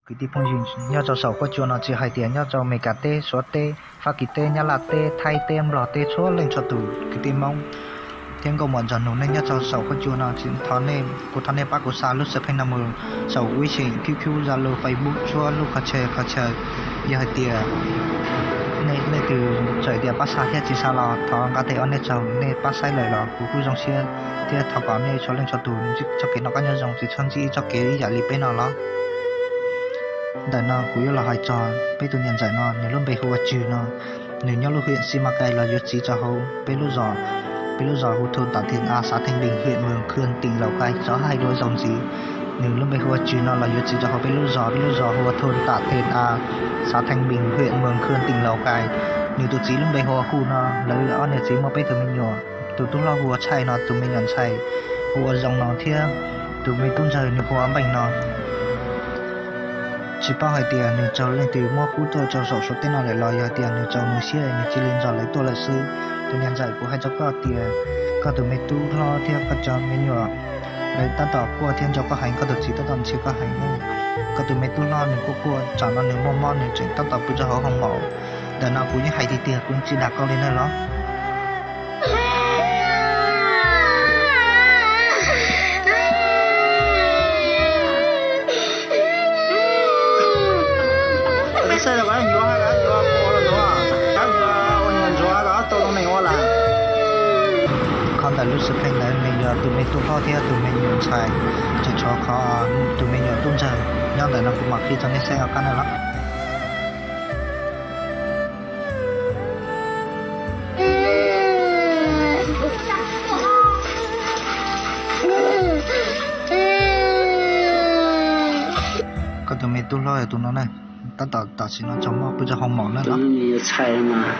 Kwv tij phooj ywg nyob rau saum huab cua no tsis hais tias nyob rau Amelikas teb, Suav teb, Fab Kis teb, Nyab Laj teb, Thaib teb, Nplog teb, txhua leej txhua tus kwv tij Hmoob thiab nkauj muam ntxawm nus nej nyob rau saum huab cua no, kuv thov nej pab kuv xa lub xwm pheej no mus saum Wixin, Q Q, Zalo, Facebook, txhua lub qhov chaw qhov chaw. Yog hais tias nej leej twg txawm tias pab xa thiab tsis xa los thov nqa tes ob nej tsaug, nej pab saib lawm los kuv kuj zoo siab thiab thov kom nej txhua leej txhua tus ntsib txoj kev noj qab nyob zoo, tsis txhob ntsib ib txoj kev ib yam li peb no los. Ntawm no kuv yuav los hais txog peb tus niam ntxawm no, nws lub npe hu ua Tswg no. Nws nyob lub huyện Simacai los yuav txwv rau hauv peb lub zos, peb lub zos hu thôn Tả Thiện A, xã Thanh Bình, huyện Mường Khương, tỉnh Lào Cai, txawv hais dua zaus ntxiv. Nws lub npe hu ua Tswg no los yuav txwv rau hauv peb lub zos, peb lub zos hu ua thôn Tả Thiện A, xã Thanh Bình, huyện Mường Khương, tỉnh Lào Cai. Nws tus txiv lub npe hu ua Hu no. Lawv ob niam txiv muaj peb tus me nyuam, tus tub hlob hu ua Tshais no, tus me nyuam ntxhais hu ua Zoo no thiab tus me tub ntxawg nws hu ua Npeej no. Tsis paub hais tias nws raug leej twg muab kub tuaj rau saum Suav teb no lawm los yog tias nws tsaus nws siab nws cia li nrog lawv tuaj lawm xwb. Tus niam ntxawm, kuv hais rau koj tias koj tus me tub hlob thiab koj cov me nyuam lawv tab tom quaj thiab nco koj heev, koj tus txiv tab tom nrhiav koj heev. Koj tus me tub hlob nws kuj quaj, tsam no nws muaj mob nws tseem tab tom pw rau hauv hoo maum. Ntawm no kuv yeej hais tiag tiag, kuv tsis dag koj li na los. Qhov ntawm lub xwm pheej ntawd nws yog tus me tub hlob thiab tus me nyuam ntxhais, tseem tshuav qhov tus me nyuam tub ntxawg nyob ntawm no, kuv mam qhia rau nej saib ob qab na los. Koj tus me tub hlob yog tus no na, tab tom tam sim no tsaug mob pw rau hoo maum na los. Nws yog Tshais mas,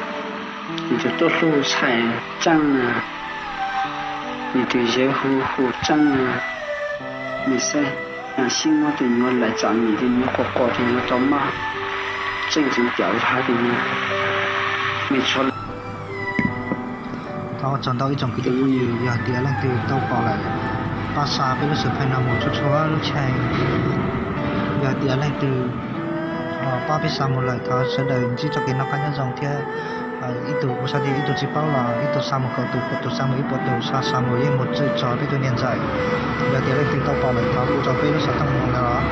nws tus tub hlub Tshais Tseej na, nws tus yawg hu hu Tseej na, nws saib, nws sib muab tus nyuam laim tsam nws tus nyuam quaj quaj tus nyuam tau maj, Tseej tseem cawm hais tus nyuam, nws txhua Thov ua tsaug ntau ib tsoom kwv tij phooj ywg, yog tias leej twg tau pom lawm, pab xa peb lub xwm pheej no mus txhua txhua lub chaw. Yog tias leej twg pab peb xa mus lawm, thov sawv daws ntsib txoj kev noj qab nyob zoo thiab. Ib tug kuv xav tias ib tug tsis paub los ib tug xa mus kaum tus, kaum tus xa mus ib puas tus, xa xa mus yeej mus txawj txog peb tus niam ntxawm. Yog tias leej twg tau pom lawm thov hu rau peb lub xov tooj no los.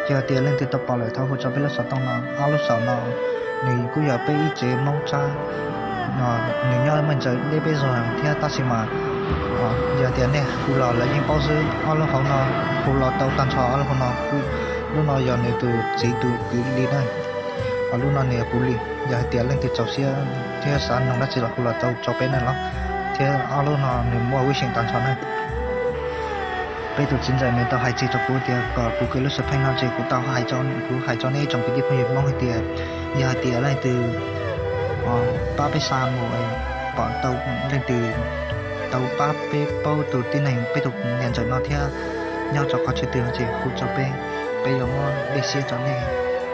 Yog tias leej twg tau pom lawm thov hu rau peb lub xov tooj no, ob lub xov no nws kuj yog peb ib tsev Hmoob Tsab, nws nyob muaj ntsaws deb peb zog thiab tab sis mas yog tias nej hu los lawv yeej paub xwb. Ob lub hauv no hu los tau tag nrho, ob lub hauv no, lub no yog nws tus txiv tus kwv li na, ho lub no nws yog kuv li. Yog hais tias leej twg txaus siab thiab xav noog dab tsi los hu los tau rau peb na los, thiab ob lub no nws muaj wb seem tag nrho na. Peb tus txiv ntxawm nws tau hais txij rau kuv tias kom kuv kis lub xov pheej no ces kuv tau hais, kuv hais rau nej ib tsoom kwv tij phooj ywg Hmoob hais tias, yog hais tias leej twg pab peb xa mus, pom tau leej twg tau pab peb paub tus tib neeg peb tus niam ntxawm no thiab nyob rau qhov chaw twg no ces hu rau peb, peb yuav muab dej siab rau nej.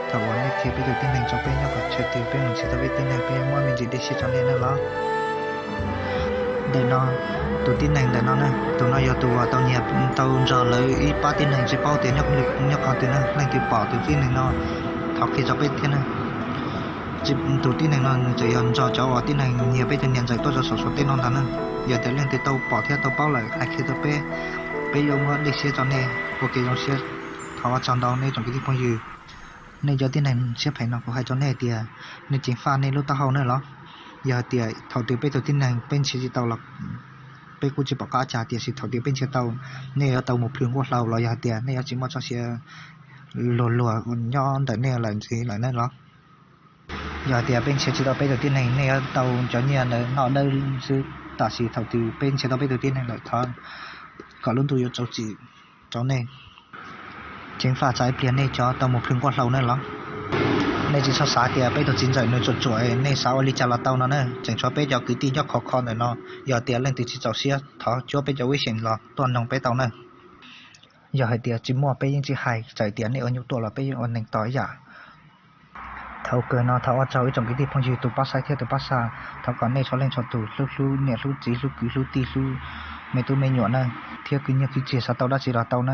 Thaum uas nej qhia peb tus tib neeg rau peb nyob qhov chaw twg peb mus ntsib tau peb tib neeg peb yuav muab me ntsis dej siab rau nej na los. Ntawm no tus tib neeg ntawm no na, tus no yog tus uas tau nyiag tau nrog lawv ib pab tib neeg tsis paub tias nyob qhov twg na. Leej twg pom tus tib neeg no thov qhia rau peb thiab na. Tus tib neeg no nws tseem yog nrog cov uas tib neeg nyiag peb tus niam ntxawm tuaj rau saum Suav teb no ntag na. Yog tias leej twg tau pom thiab tau paub lawm hais qhia rau peb, peb yuav muab dej siab rau nej ua kev zoo siab. Thov ua tsaug ntau nej tsoom kwv tij phooj ywg. Nej cov tib neeg siab phem no kuv hais rau nej tias nej ceev faj nej lub taub hau na los. Yog hais tias thaum twg peb tus tib neeg peb nrhiav tsis tau los peb kuj tsis pom qab cas, tiam sis thaum twg peb nrhiav tau, nej yuav tau mus plhws nkuaj hlau los yog hais tias nej yuav tsis muaj txoj sia luag luag nyob ntawm nej lawm ntxiv lawm na los. Yog hais tias peb nrhiav tsis tau peb tus tib neeg, nej yuav tau cov nyiaj ntawd noj dawb xwb. Tam sim thaum twg peb nrhiav tau peb tus tib neeg lawm thov kom lub ntuj yuav txaus txim rau nej. Ceev faj tsam ib pliag nej cov tau mus plhws nkuaj hlau na los. Nej tsis txhob xav tias peb tus txiv ntxawm nws tsuam tsuam nej xav ua li cas los tau no na. Tseem tshuav peb cov kwv tij nyob khov kho ntawm no, yog tias leej twg tsis txaus siab thov cuab peb cov web seem los tuaj noog peb tau na. Yog hais tias tsis muaj peb yeej tsis hais, txawm tias nej ua nyuj tuaj los peb yeej ua neeg tos ib yam. Thaum kawg no thov ua tsaug ib tsoom kwv tij phooj ywg tus pab saib thiab tus pab xa. Thov kom nej txhua leej txhua tus hlub hlub niam hlub txiv hlub kwv hlub tij hlub me tub me nyuam na, thiab kwv nyiaj kwv txiag xav tau dab tsi los tau na.